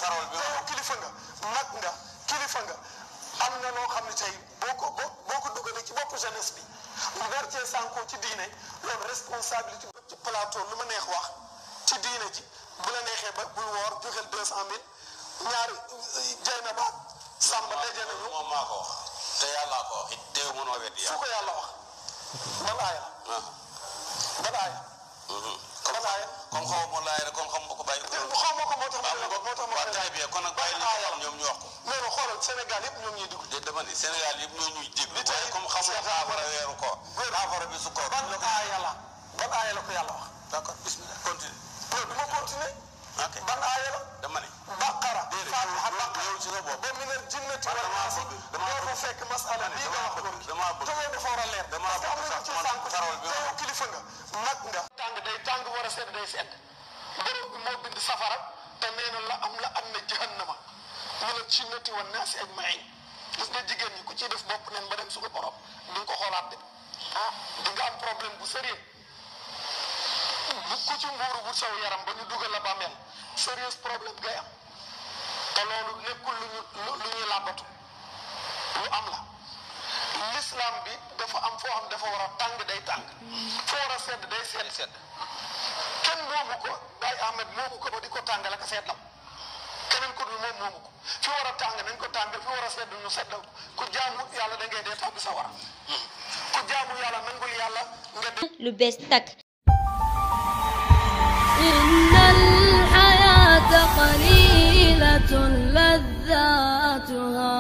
yow kilifa nga mag nga kilifa nga am na loo xam ne tey boo ko dugalee ci bopp jeunesse bi mu war cee sànkoo ci diine loolu responsabilité ci plateau lu ma neex wax ci diine ji bu la neexee ba bul woor joxel 200 000 ñaari jay na ba sàmba daje nañu moom maa ko wax te yàlla ko wax it teew mënoo weddi fu ko yàlla wax ban aaya ban aaya ban aaya comme xaw ma laay rek comme xam nga ko bàyyi ko xaw ma ko moo tax ma taay bi kon nag bàyyi li ñoom ñu wax ko non non xoolal Sénégal yëpp ñoom ñuy déglu dama ni Sénégal yëpp ñoo ñuy déglu waaye comme xamul saafara weeru ko saafara bi su ko ban aaya la ko yàlla wax d'accord bismillah continue non du ma continuer ok ban aaya la dama ne Baqara Fatiha Baqara yow ci sa bopp ba minal jinnati wal naasi doo fa fekk masala bii nga wax loolu dama bëgg te dafa war a leer parce que am na ci sànq te yow kilifa nga mag nga tàng day tàng war a sedd day sedd borom bi moo bind safara te nee na la am jahannama minal jinnati wal naasi ajmain gis nga jigéen ñi ku ciy def bopp neen ba dem suñu borom di nga ko xoolaat de di nga am problème bu sérieux bu ku ci mbuuru bu saw yaram ba ñu dugal la bàmmeel sérieux problème ngay am te loolu nekkul lu ñuy làmbatu lu am la l'islam bi dafa am foo xam dafa war a tàng day tàng foo war a sedd day sedd kenn moomu ko Baye Ahmed moomu ko ba di ko tàngal ak seddal keneen ko dul moom moomu ko fi war a tàng nañ ko tàngal fi war a sedd ñu seddal ku jaamu yàlla da ngay dee tàbbi sa war a ku jaamu yàlla nangul yàlla nga dee lu bees tak innal hayata qalilatun ladhatuha